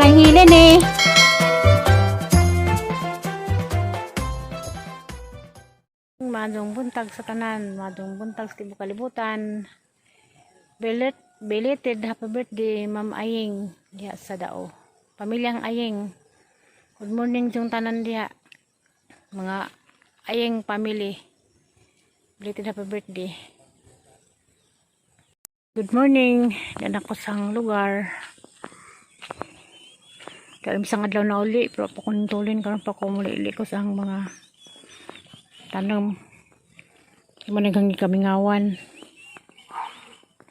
Sobrang hilin eh. Madong buntag sa tanan, madong buntag sa tibuok kalibutan. Belated happy birthday, Ma'am Aying, diha sa Dao. Pamilyang Aying. Good morning jung tanan diha. Mga Aying family. Belated happy birthday. Good morning. Diyan ako sa lugar. Kaya isang adlaw na uli, pero pakuntulin karon pa ko muli ko sa ang mga tanom. Di man naghangi kamingawan.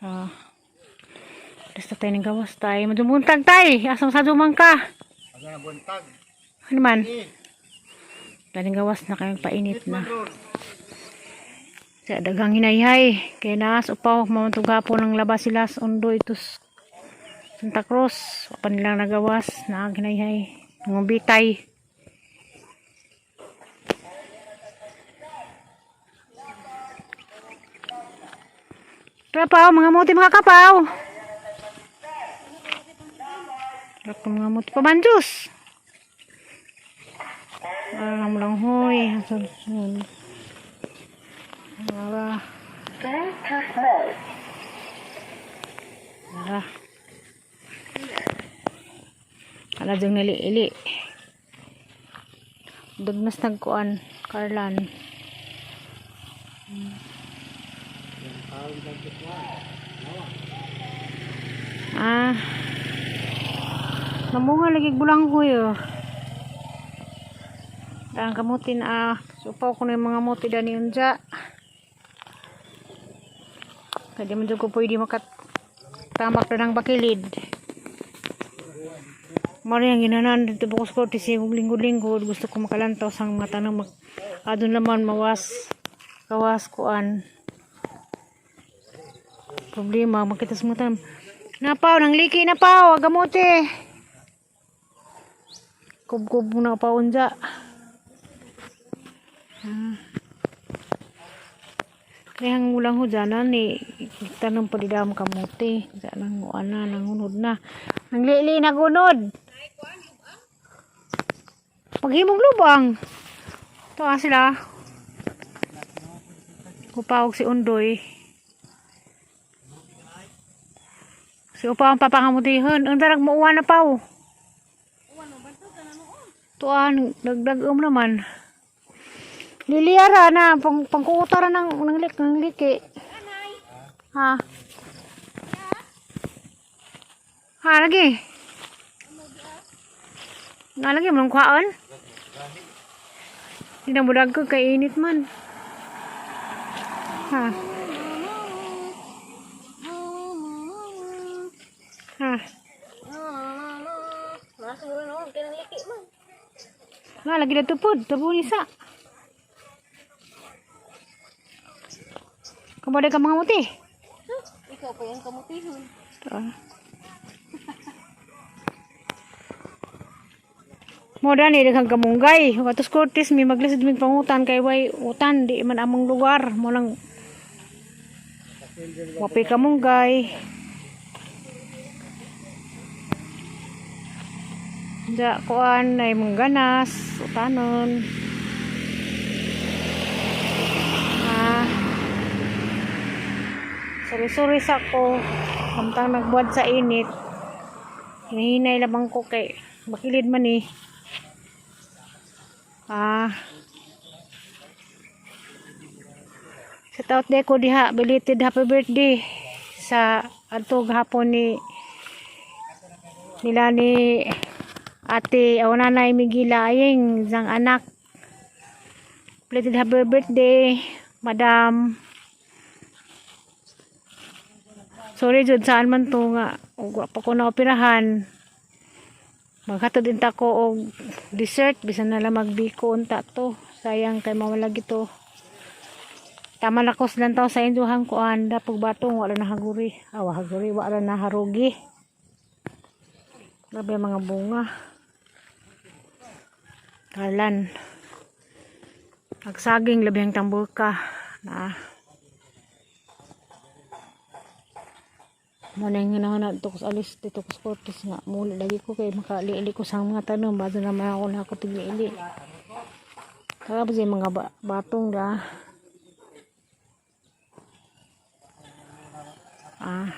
Ah. Basta tayo ng gawas tayo. Madumuntag tay. Asang sa dumang ka? Ano na buntag? Ano man? Eh, Tayo ng gawas na kayong painit na. ron. Sa daghang hinayhay. Kaya naas upaw mamantog hapon ng labas sila sa undo itos Santa Cruz. Wa pa nilang nagawas na ang hinayhay. Ngumbitay. Tara paw, mga muti mga kapaw. Tara pa, mga muti pa banjus. Alam lang hoy. Asun. Tara. Tara. Ala diyang naliili. Dagnas nagkuan, Carlan. Ah. Namunga lagi bulang ko yo. Ang kamuti na ah. Supaw ko na yung mga muti dani unja. Kaya di man jud ko pwede makatamak na ng bakilid. Mara yung ginanan dito po ko sa korte siya linggo-linggo. Gusto ko makalantaw sa mga tanong mag adun naman mawas kawas kuan. Problema makita sa mga tanong. Napaw, nang liki na paw, gamote. Kubkub mo na pa unja. Kaya ang ulang ho dyan ni tanong pa di dam kamote. Dyan ang ana nangunod na. Nang lili na gunod. Paghimog lubang. Ito ah sila. Kupawag si Undoy. Si upaw ang papangamutihon. Ang darag mauwa na paw. Tuan, dagdag naman. Liliara na, pangkuutara ng liki. Ha? Ha, lagi. Nga lagi, manong kuhaan? Hindi na mudag ko, kay init man. Ha? Ha? Nga, lagi na tupod. Tupod isa. Kumbaga ka mga muti. Ikaw pa yung kamutihon. Ito. Mo dani daghang kamunggay. Atos Cortes mi maglisod mig pangutan kay way utan di man among lugar mo lang wapi kamunggay. Da kuan ay mangganas utanon. Ah. Suri-suri sa ko. Kamtang nagbuhat sa init. Hinihinay lamang ko kay bakilid man eh. Ah. Sa taot de ko diha, belated happy birthday sa adto gahapon ni nila ni Ate o Nanay Migila Aying sang anak. Belated happy birthday, Madam. Sorry jud saan man to nga ug wa pa ko naoperahan. Maghatod unta ko og dessert bisan na lang magbiko unta to. Sayang kay mawala gito. Tama na ko sa lantaw sa induhang kuan da pagbatong wala na haguri. Ah, wa haguri wala na harugi. Grabe ang mga bunga. Karlan. Nagsaging labi ang tambuka na. Mo na yung hinahana dito ko sa alis dito ko sa Cortes nga muli lagi ko kay makaali-ali ko sa mga tanom bago naman ako na ako tigli-ili. Tapos yung mga batong da. Ah.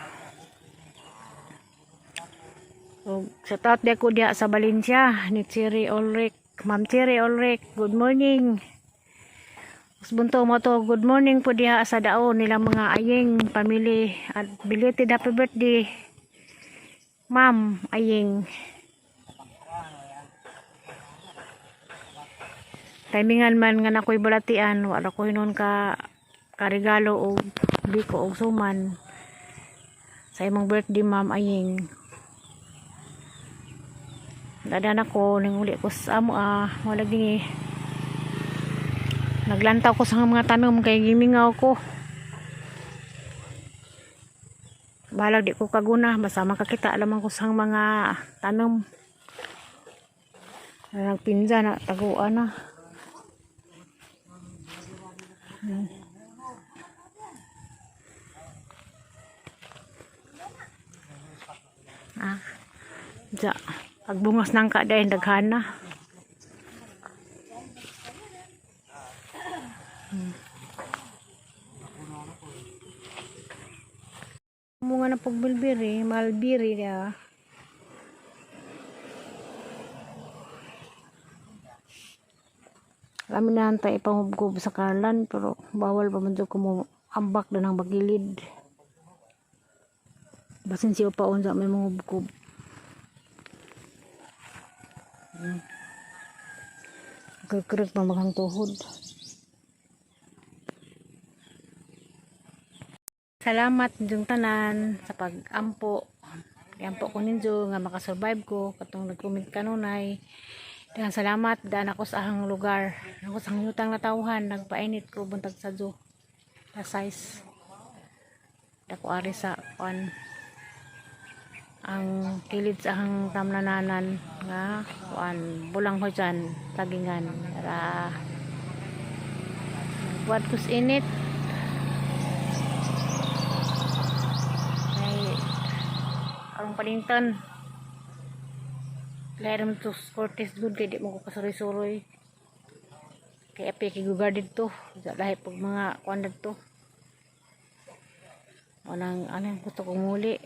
So, sa taot di ako diha sa Valencia ni Cherry Ulrich. Ma'am Cherry Ulrich, good morning. Bunto mo to, good morning po diha sa daon nilang mga aying family at belated happy birthday, Ma'am Aying. Timingan man nga nakoy balatian, wala ko hinon ka karegalo og biko og suman sa imong birthday, Ma'am Aying. Dadan ako ning uli ko sa amo ah, wala gini. Naglantaw ko sa mga tanom kay gimingaw ko. Balag di ko kaguna, basta makakita lamang ko sa mga tanom. Nagpinja na, taguan na. Ah. Ja, pagbungas ng ka dahil daghan na. Mga na pagbilbiri, malbiri niya. Kami na tayo ipangubgob sa karlan pero bawal pa man dyan kumu ambak na ng bagilid. Basin siya pa unsa may mangubgob. Krek pa maghang tuhod. Salamat ninyong tanan sa pag-ampo. Ampo ko ninyo nga makasurvive ko katong nag-comment kanunay. Daghang salamat daan ako sa ahang lugar. Ako sa ahang yutang natawhan nagpainit ko buntag sa zoo. La size. Dako ari sa kuan ang kilid sa ahang tamnananan nga kuan bulang hujan tagingan ra buat kus init ay arong palintan lahir mo to Cortez good kay di mo ko kasuroy-suroy kay api kay lugar dito lahi pag mga kuan dito unang ano yung gusto kong muli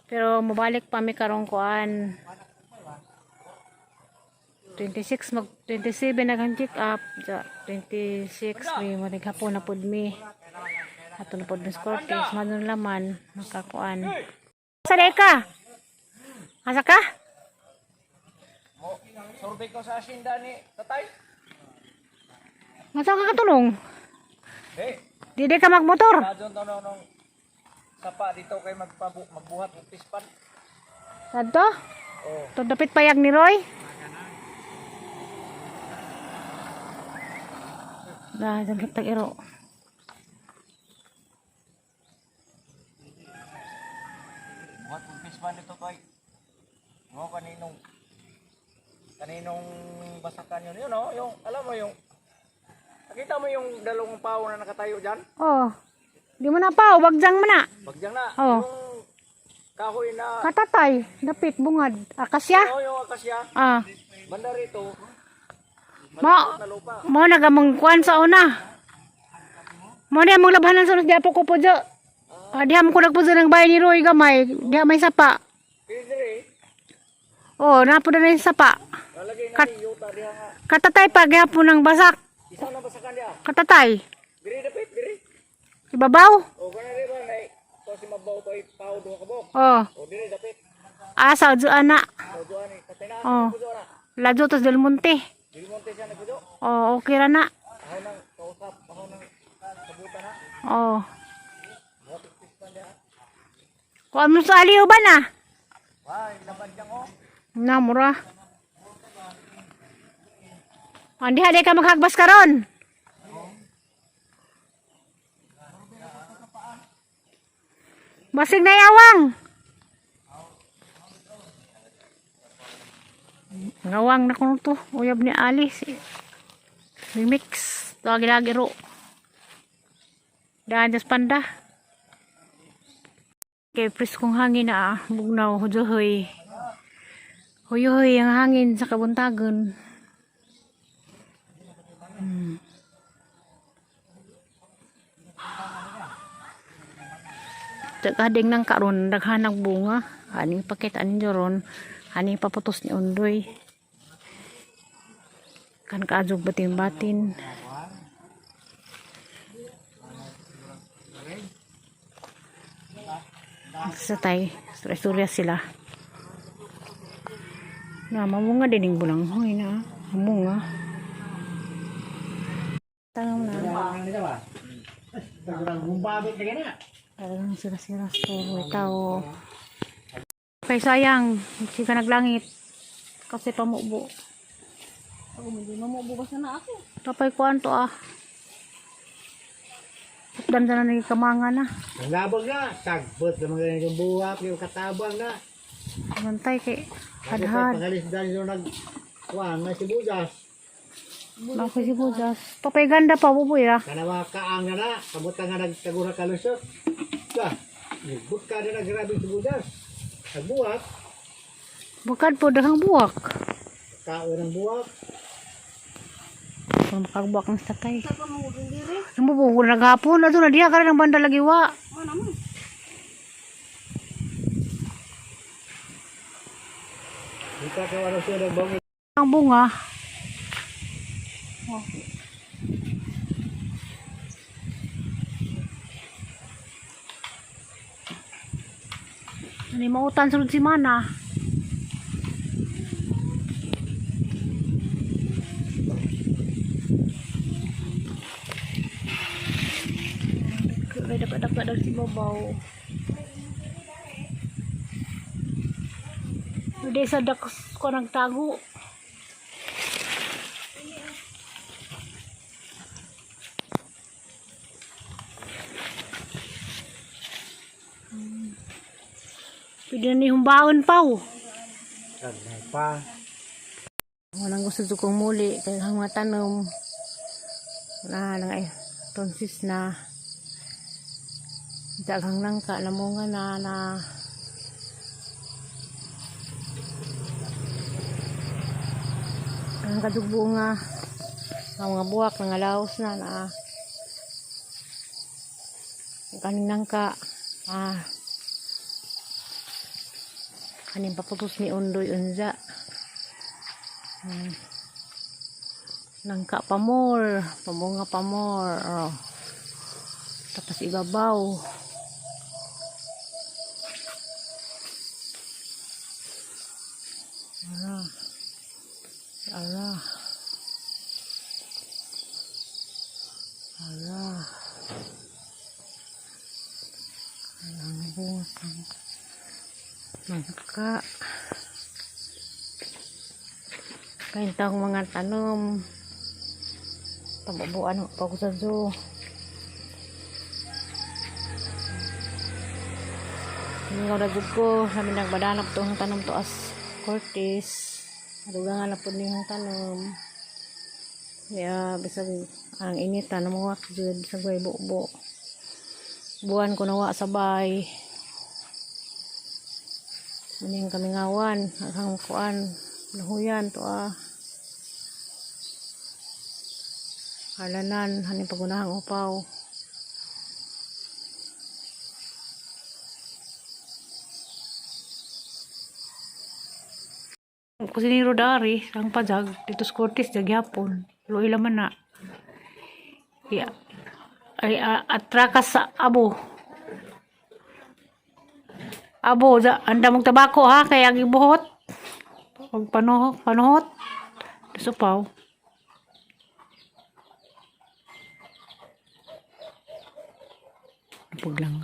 pero mabalik pa mi karong kuan 26 mag 27 naghang check up ja 26 mi manig hapon na pud mi ato na pud mi sa Cortez manon laman makakuan sa ka asa ka. Survey ko sa asyenda ni tatay. Masa ka katulong? Eh, Di di ka magmotor. radyon to no nung sapa dito kay magbuhat og pispan. Kadto? Oh, To dapit payag ni Roy. Dah, jangkit tag iro. buhat og pispan dito kay. Mo kaninong kaninong basakan yun. Yun oh, yung alam mo yung nakita mo yung dalawang pao na nakatayo diyan? Oh. Di mo na pa, bagjang mo na. Bagyang na. Oh. Yung kahoy na Katatay, dapit bungad. Akasya? oh, yung akasya. Ah. Banda rito, Mo na lupa. mo nagamang kuan sa una. Mo na mong labhanan sa diha po ko po jo. Ah, diha mo ko nagpuso ng bahay ni Roy gamay. Diha may sapa. Kini dire, Oh, napo na yung sapa. nalagay na ni yuta diha nga. Katatay pa gihapon ng basak. Isa na basakan diha. Katatay. Dire dapit, dire. Ibabaw. O kana di ba nay to si mabaw to ay pao duha ka buok. Oh. O dire dapit. Ah, sa Ojo ana. O duha ni katay na Oh. puso na. Ladyo tos del Monte. Dili monte siya nagpuso. Oh, okay ra na. Ako nang kausap, ako nang kabuta na. Oh. Kuan mo sa aliw ba na? Ay, laban dyan oh. Na mura. Andi hali ka maghagbas karon. Basig na yawang. Ngawang na kuno to. Uyab ni Alice. Remix. Tawag lagi ro. Daan jas panda. Kay preskong hangin na ah, bugnaw, hujohoy. Huyohoy ang hangin sa kabuntagon. Tagading nang karon daghan ang bunga. Aning pakit aning joron, aning paputos ni Undoy. Kan kaadjog batin-batin. Sa tay, istorya sila. Na mamunga din yung bulanghoy na. Mamunga. Tanong na. Talagang sira-sira sa tao. Kay sayang, hindi ka naglangit. Kasi pamubo. Ako, hindi mamubukas na na ako. Tapay kuan to ah. Putdan na naging kamanga na. Ang labog na, tagbot na mga ganitong buwak, yung katabang na. Bantay kay Hadhad. hadhad. Pangalis dahil yung nag, kuwan, may sibuyas. Ako si Budas. Papay ganda pa buboy ah. Kanawa kaang na na, kamuta nga nagtagura kalusot. Ka, nagbut ka na na grabe sibuyas. Nagbuwak, Bukad po daghang buwak. kaon ng buwak. Kung makagbuwak ng tatay. Sa pa mangubing diri. Namubong ko naghapon. Ato na diha ka rin ang banda lagi wa. Mana man. Kita ka wala siya nagbangin. Ang bunga. Oh. Ano yung mautan sunod si Mana? Kaya dapat-dapat daw si Babaw. Hindi sa daks ko nagtago. Pwede na ni humbaon pa oh. Kanay pa. Walang gusto ko kong muli. Kaya ang mga tanom. Wala lang ay tonsis na. Daghang langka namunga na na. Ang kadugbunga. Ang mga buwak nangalaos na na. Ang kaning nangka. Ah. Kaning paputos ni Undoy Unza. Nangka pa more, pamunga pa more. Oh. Tapos ibabaw. Ara. Ara. Ara. Ang bunga nangka. Kaintang mga tanom. Pabubuan pa ko sa zoo. Nga ragod ko, kami nagbadanap to ang tanom to as Cortez. Adugangan na po niyang tanom. Kaya bisag ang init namuwak jud sa guay bubo. Buwan ko nawa sabay. Maning kami ngawan, ang kuan, nahuyan to ah. Halanan, haning pagunahang upaw. Kusinero dari, ang pajag, dito sa Cortes, jagyapon. Luoy laman na. Ya. Ay, atrakas sa abo. Abo, anda mong tabako ha, kaya ang ibuhot. Huwag panuhot, panuhot. Supaw. Napag lang.